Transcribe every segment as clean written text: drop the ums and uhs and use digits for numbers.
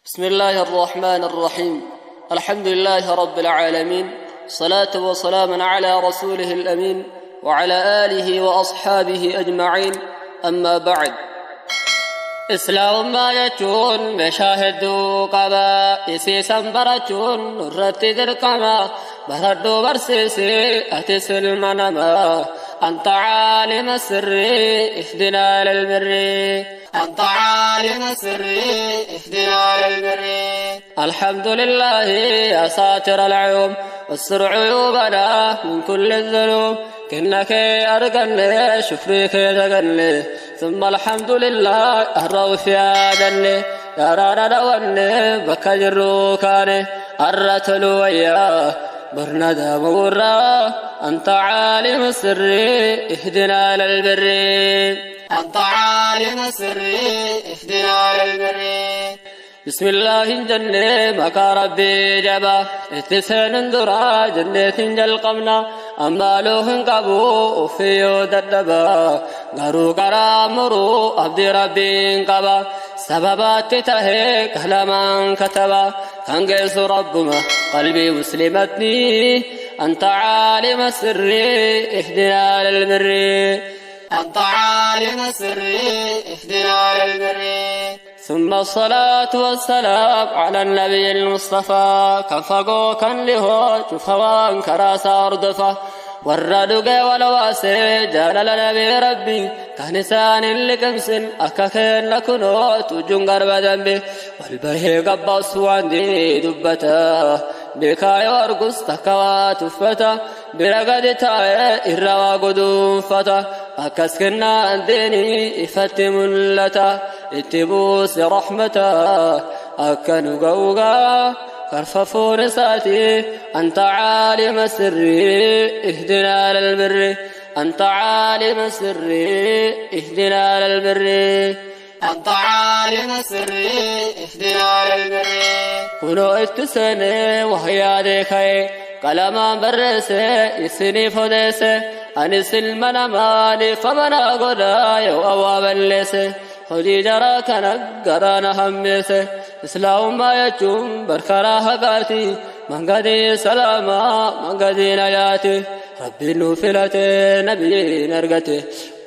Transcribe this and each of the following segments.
بسم الله الرحمن الرحيم. الحمد لله رب العالمين، صلاة وسلاما على رسوله الأمين وعلى آله وأصحابه أجمعين، أما بعد. Islaamummaa jechuun meeshaa hedduu qaba. Isiisan barachuun nurratti dirqama. Baradhuu barsiisi atis ilma namaa. أنت عالم السر اهدنا للبر. أنت عالم السر اهدنا للبر. الحمد لله يا ساتر العيوب، واستر عيوبنا من كل الذنوب. كنك أرقني شكرك يدقني، ثم الحمد لله الروف يا دني يا رانا دوني بك جروكاني الرتل وياه برندا مورا. أنت عالم السر اهدنا للبر. أنت عالم السر اهدنا للبر. بسم الله جنة مكا ربي جبا اتسين درا جنة جلقمنا أمالوهن قبو في ددبا غرو قرامرو عبد ربي قبا سببات تهي كلمان كتبا كان ربما قلبي مسلمتني. أنت عالم السر اهدنا للبر. أنت عالم السر اهدنا للبر. ثم الصلاة والسلام على النبي المصطفى كفقو كان له شفوان كراس أرضفه والردق والواسي جلال نبي ربي كنسان لكمس أكاكين لكنوت وجنقر بدنبي والبهي قبص وعندي دبته بكاي وارقص تكوى تفته برقد تاي إروا قدوم فته أكسكنا ديني إفت ملته اتبوس رحمته أكن قوقا كرففو رساتي. أنت عالم السر اهدنا للبر. أنت عالم السر اهدنا للبر. أنت عالم السر اهدنا للبر. كنو اتسني وهي ديكي قلما برسي يسني فديسي أنس المنمالي فمنا قداي وأواب الليسي hojii jaraa kana garaana hammeesse. Islaamummaa jechuun barkaraa haqaati, mangadii salaamaa mangadii nayaati. Rabbiin nu filate nabiyyiin argate.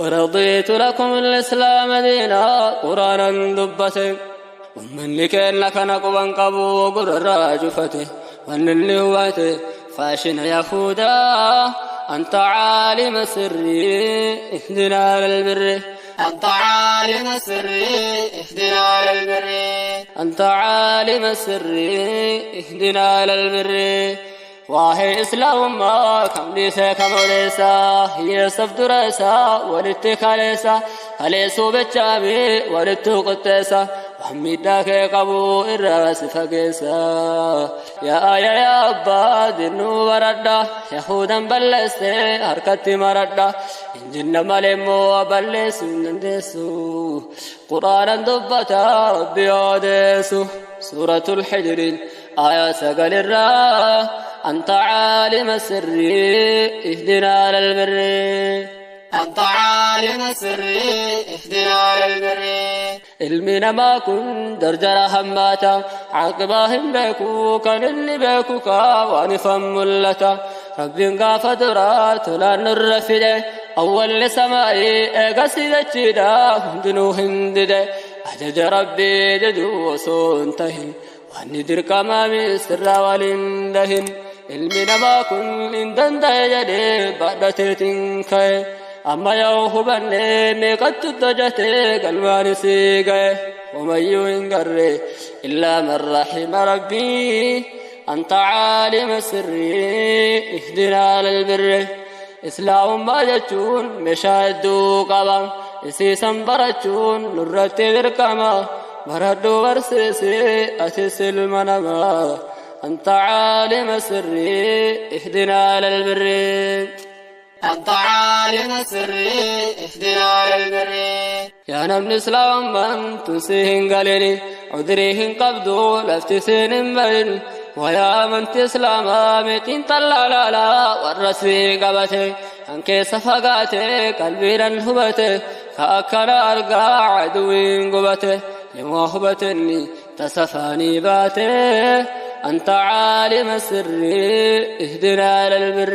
ورضيت لكم الإسلام دينا قرانا دبته. Ummanni keenya kana quban qabu gurra cufate wanni inni hubate faashina yahudaa. أنت عالم السر اهدنا للبر. أنت عالم السر اهدنا للبر. أنت عالم السر اهدنا للبر. واهي إسلام ما كم ليس كم ليس هي سفد رأسا ولتكاليسا كاليسو بالجامي ولتقتيسا وحميدك قبو الراس فقيسا. يا آية يا أبا دنو بردا يهودا بلسي هركتي مردا إن جن ملمو بلسو نندسو قرآنا دبتا ربي عدسو. سورة الحجر آية سقل الرا. أنت عالم السر اهدنا للبر. أنت عالم السر اهدنا للبر. Ilmi namaa kun darjara hammaata عاقبا hin beeku kan inni beeku kaa waan ifan mul'ata. Rabbiin gaafa duraa tolaan nurra fide awwalli samaa'ii eegasii jechiidha hundinuu hin dide. Ajaja rabbii diduu osoo hin tahin wanni dirqamaami sirraa waliin dahin. Ilmi namaa kun hin danda'e jedhee baadhateetiin ka'e amma yoo hubanne meeqattu dajate galmaan isii ga'e. Homayyuu hin garre illaa man rahima rabbii. أنت عالم السر اهدنا للبر. Islaamummaa jechuun meeshaa hedduu qaba. Isiisan barachuun nurratti dirqama. Baradhuu barsiisi atis ilma namaa. أنت عالم السر اهدنا للبر. أنت عالم السر اهدنا للبر. Yaa namni islaamummaan tunsii hin galini cudrii hin qabdu lafti siin hin bahin. Wayaa amantii islaamaa meetiin xallaalaalaa warra sii qabate kan keessa fagaate qalbiidhaan hubate ka akkana argaa aduwiin gubate. Yomoo hubatenni تسفاني باتي أنت عالم السر اهدنا للبر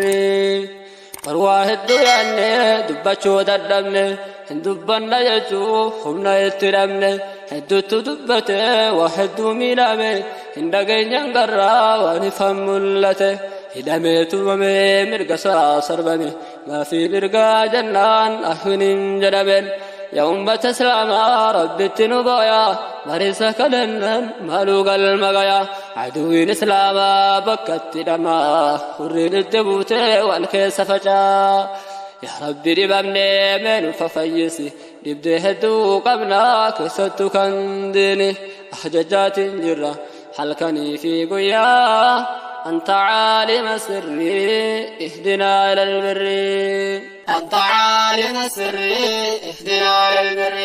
ورواه الدنيا دبتشو دردمني دبنا يجو همنا يترمني هدوت دبته وهدو ميلامي هندقين ينقرا ونفهم ملته هدميت ومي مرقسا سربمي ما في مرقا جنان أهن جنبين يا أمة سلاما ربي تنبايا مريسا كلنن مالوغ المغايا عدوين إسلاما بكت دما خرين الدبوت والكيس فجا يا ربي ربمني من ففيسي نبدي هدو قبنا كسدت كندني أحججات جرة حلقني في قيا أنت عالم سري اهدنا إلى البر أنت عالم سري اهدنا إلى البر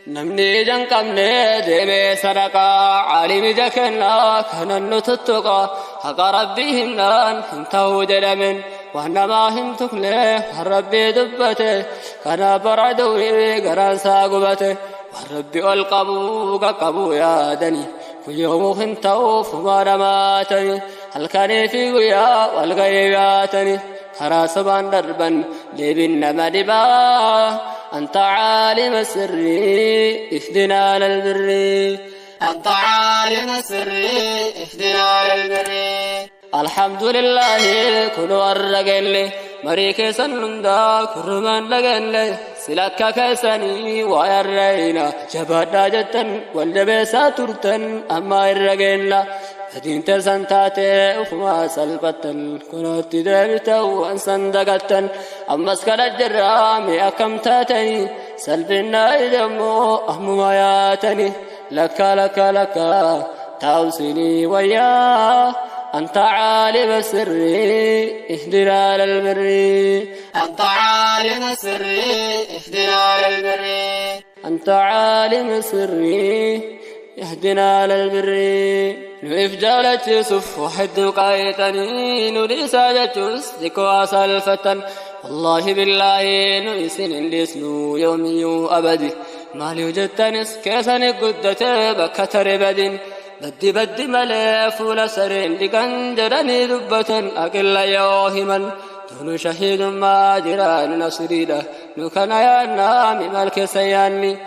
نمني جنقمني ديمي صدقا عالم جكنا كان نتتقى حق ربهم نان انتهوا دلمن وأنا ما هم تكله ربي دبته كان برعدوي قران ساقبته والربي والقبو قبو يا دني كل يوم انتو فما رماتني هل كان في ويا والغيباتني خراسبان دربا لبن مدبا أنت عالم السر اهدنا للبر أنت عالم السر اهدنا للبر الحمد لله كل ورقل مريك سنندا كرمان لقل سلك كيسني ويرينا جبدا جتن والجبسا ترتن أما الرقل هدين تسنتاتي وما سلبتن كنت دمت وانسندقتن أما اسكال الجرامي أكم تاتني سلبنا إدمو أهم مياتني لك لك لك توصني ويا أنت عالم السر اهدنا للبر أنت عالم السر اهدنا للبر أنت عالم السر اهدنا للبر نوف جالة يوسف وحد قايتني نولي سادة يسدك وسلفة والله بالله نويسن لسنو يومي أبدي ما ليوجدتنس كيسن قدت بكتر بدن بدي بدي ملف لسرين لقنجرني دبة أقل يوهما دون شهيد ما جران نصريدا نكنا يا نامي مالك سياني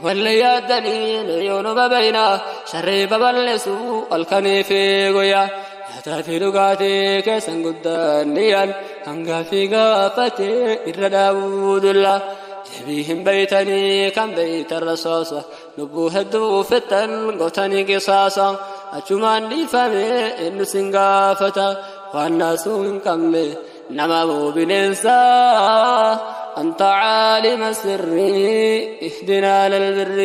ومن لي الدليل يونب بينا شري ببلسو الكني في قيا يتافي لقاتي كيسن قدانيا أنقا في قافتي إر داود الله بهم بيتني كم بيت الرصاصة نبوه الدوفتن قتني قصاصة أجمان لي فمي إنو سنقافة والناس من كمي نمو بننسى أنت عالم السر اهدنا للبر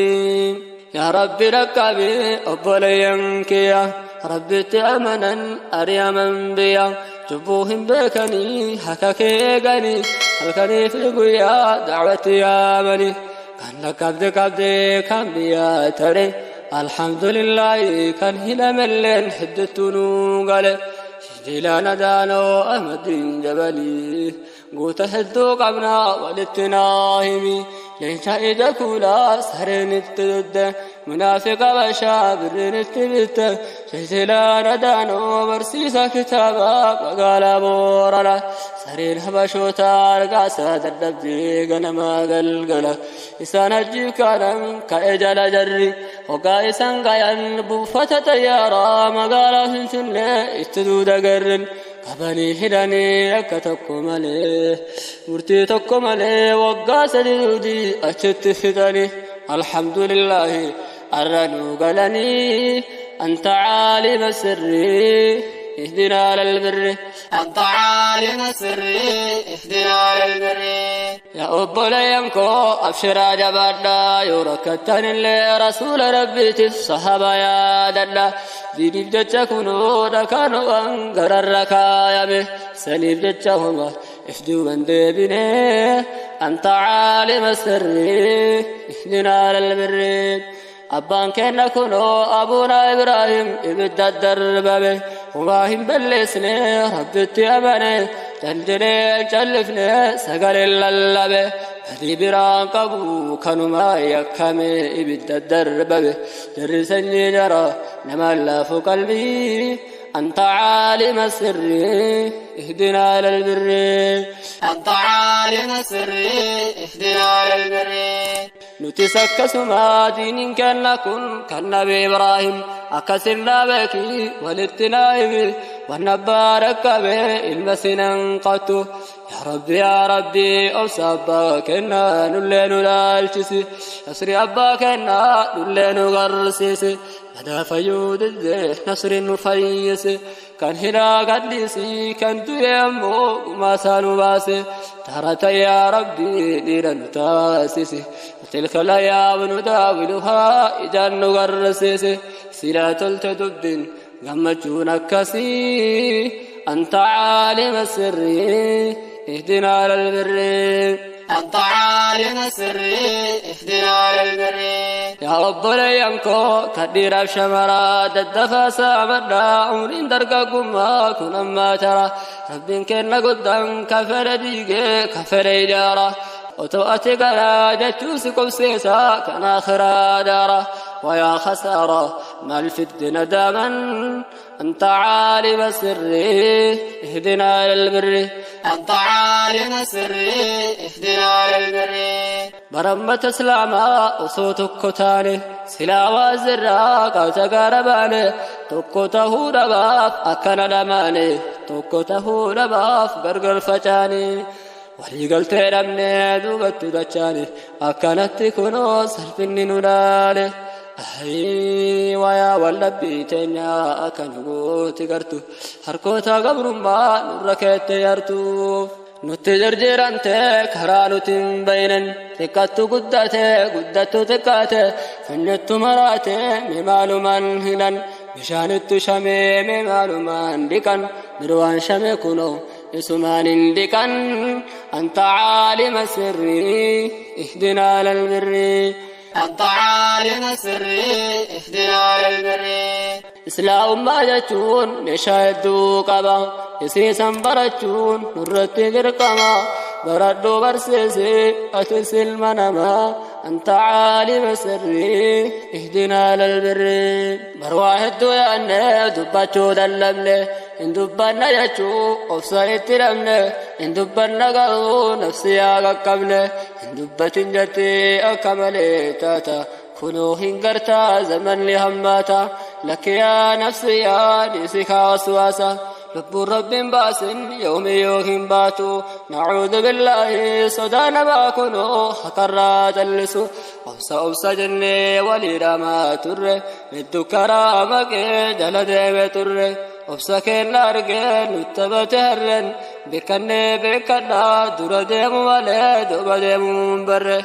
يا ربي ركبي أبولي ينكيا ربي تأمنا أريما بيا جبوهم بكني حكاكي غني halkanii fi guyyaa dacwatti yaamani kan dhaqqabde qabde kan biyyaa tare alhamdulillaahi kan hilamelleen hiddettu nuu gale jilaana daanoo ahmadiin jabalii guuta hedduu qabnaa walitti naa himi leenca ija kuulaa sareen itti dudde munaafiqa bashaa birriin itti bitte jilaana daanoo barsiisa kitaabaa magaalaa boorana sareen habashoota argaasaa dadhabdee ganamaa galgala isaan hajjiif kaanan ka'e jala jarri hoggaa isaan gayan buufata xayyaaraa magaalaa finfinnee itti duuda garrin qabanii hidhanii akka tokko malee murtii tokko malee waggaa sadi duudii achitti fixanii alhamdulillaahi arranuu galanii أنت عالم السر اهدنا للبر أنت عالم السر اهدنا للبر يا أبو لينكو أبشر جبرنا يركتن لرسول ربي الصحابة يا دلا ديني بجتكونو دكانو أنقر الركايا سني بجتهما افدو من دبني أنت عالم السر اهدنا للبر أبان كنا كنو أبونا إبراهيم إبدا الدرب وما بلسني ربتي أمني جلجلي جلفني سقل اللبي Badii biraan qabu kanuma yakkame ibidda darbame jarri sanyii jara namaan laafu qalbii. أنت عالم السر اهدنا للبر. أنت عالم السر اهدنا للبر. Nutis akkasuma diiniin kenna kun kan Nabi Ibraahim akkasinna beeki walitti naahimi wanna abbaa rakkame ilma sinan qattu. Yaa Rabbi, yaa Rabbi, obsa abbaa kenna nullee nu laalchisi, nasri abbaa kenna nullee nu garsiisi, madaa fayyuu didde nasri nu fayyisi, kan hidhaa gadhiisi, kan du'e ammoo gumaasaa nu baase, tarata yaa Rabbi dhiira nu taasisi. تلك الأيام نداولها إجان نغرسيس سلا تلت دب غمجون كسي. أنت عالم السر اهدنا للبر. أنت عالم السر اهدنا للبر. يا رب لينكو كدير شمرا ددفا سامنا عمرين درقا قما كنا ما ترى ربين كنا قدام كفر ديقي كفر إدارة Otoo ati garaa jechuu si qobseesa kan akhiraa daara. ويا خسارة ما الفد نداما. أنت عالم السر اهدنا للبر. أنت عالم السر اهدنا للبر. Baramma islaamaa osoo tokko taane silaa waa zirraa qaata gaara baane, tokko tahuu dhabaaf akkana dhamaane, tokko tahuu dhabaaf gargar facaane, waliigaltee dhabnee duubatti dachaane, akkanatti kunoo salphinni nu dhaale. Wayaa wallabbii teenya akka nu gooti gartu harkoota gabrummaa nurra keette yartuuf nutti jirjiiramte karaa nuti hin baynen, xiqqattu guddate, guddattu xiqqaate, fanyattu maraate, mee maalumaan hilan, bishaanittu shamee, mee maalumaan dhiqan, birwaan shame kunoo isumaan hin dhiqan. أنت عالم السر اهدنا للبر. أنت عالم السر اهدنا للبر. Islaamummaa jechuun meeshaa hedduu qaba, isiisan barachuun nurratti dirqama, baradhuu barsiisi atis ilma namaa. أنت عالم السر اهدنا للبر. Barwaa hedduu yaanne dubbachuu dadhabne, hin dubbanna jechuu obsa itti dhabne, hin dubbanna garuu nafsiyaa qaqqabne, hin dubbatin jettee akka malee taata, kunoo hin gartaa zamanni hammaata, lakki yaa nafsiyaa dhiisi kaa waswaasa, lubbuun rabbiin baasin yoomiyyuu hin baatu, nacuudhu billaahi sodaa namaa kunoo hakarraa callisu, obsa obsa jennee walii dhamaa turre, hedduu karaa maqee jala deeme turre, obsa kenna argee nutti bate harreen, beekannee beekadhaa dura deemu malee duuba deemuu hin barre.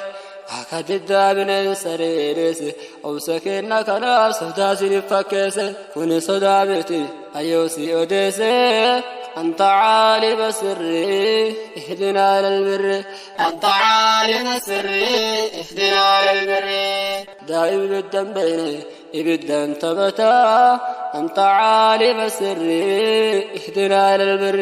Akka diddaa bineensa reereese obsa kenna kanaaf sodaa sinif fakkeesse, kuni sodaa miti ayyoo si odeesse. أنت عالم السر اهدنا للبر. أنت عالم السر اهدنا للبر. دائم بالدنبين إبدا تبتا. أنت عالم السر اهدنا للبر.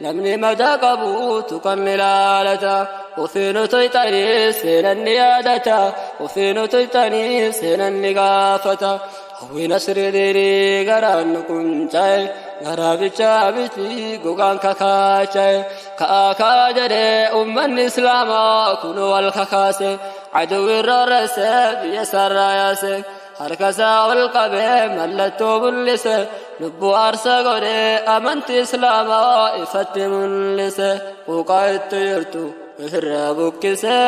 Namni madaa qabu tuqan ilaalata, ofiinu tuyxanii seenan ni yaadata, ofiinu tuyxanii seenan ni gaafata. Hawwi nasri dhiirii garaan nu qunca'e, garaa bichaa miti gogaan kakaacha'e, ka'aa ka'aa jedhee ummanni islaamaa kunoo wal kakaase, aduwwi rarrase biyya sarraa yaase, harkasaa ol qabee mallattoo mul'ise, lubbuu aarsa godhee amantii islaamaa ifatti mul'ise, quuqaa itti jirtu ofirraa buqqise.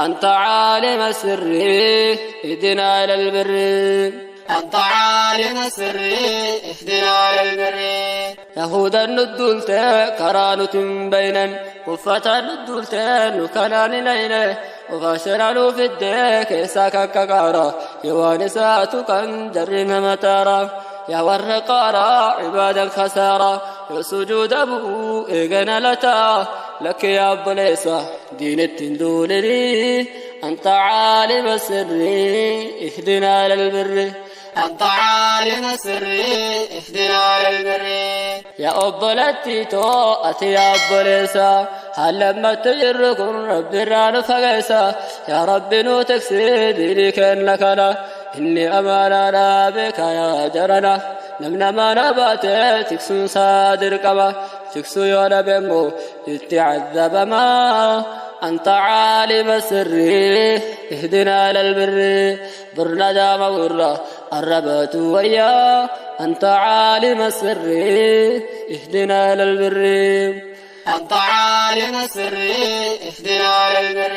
أنت عالم السر اهدنا إلى البر. أنت عالم السر اهدنا للبر. Yahudan nudduulte karaa nuti hin beynen, uffata nudduulte nu kanaan hin eyne, ufaashana nu fidde keessaa kakkaqaara, yoo isaatu kan jarri nama taara, yaa warra qaaraa cibaadan kasaara, yoo sujuuda bu'uu eegana lataa, lakki yaa obboleessa diinitti hin duulinii. أنت عالم السر اهدنا للبر. أنت عالم السر اهدنا للبر. Yaa obboleettii too, ati yaa obboleessa, Hallammatti jirru kun Rabbi irraa nu fageessa. Yaa Rabbi, nu tiksii diinii kenna kana. Inni amaanaadha beekaa yaa jarana. Namni amaanaa baate tiksuun isaa dirqama. Tiksuu yoo dhabe immoo itti cadabamaa. أنت عالم السر، اهدنا للبر. برنا دام ورا الربات ويا. أنت عالم السر، اهدنا للبر. أنت عالم السر، اهدنا للبر.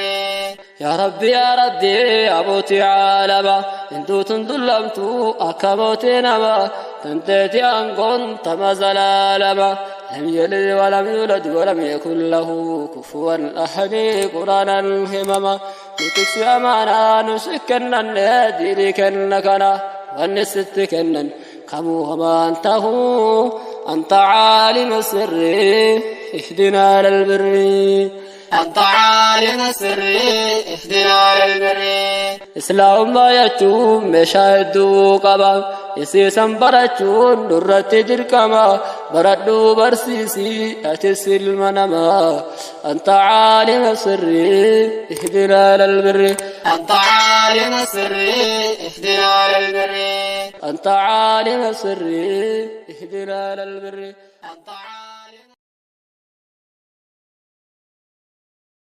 يا ربي، يا ربي، يا موتي عالما انتو تندلمتو أكموتي نما تنتيتي أنقن تما زلالما. لم يلد ولم يولد ولم يكن له كفوا أحد. قرانا همما نتكسي أمانا نسكنن ديني كنكنا ونست كنن كموهما أنته. أنت عالم السر، اهدنا للبر. أنت عالم السر، اهدنا للبر. Islaamummaa jechuun meeshaa hedduu qaba. Isiisan barachuun nurratti dirqama. Baradhuu barsiisii atis ilma namaa. أنت عالم السر، اهدنا للبر. أنت عالم السر، اهدنا للبر. أنت عالم السر، اهدنا للبر. أنت عالم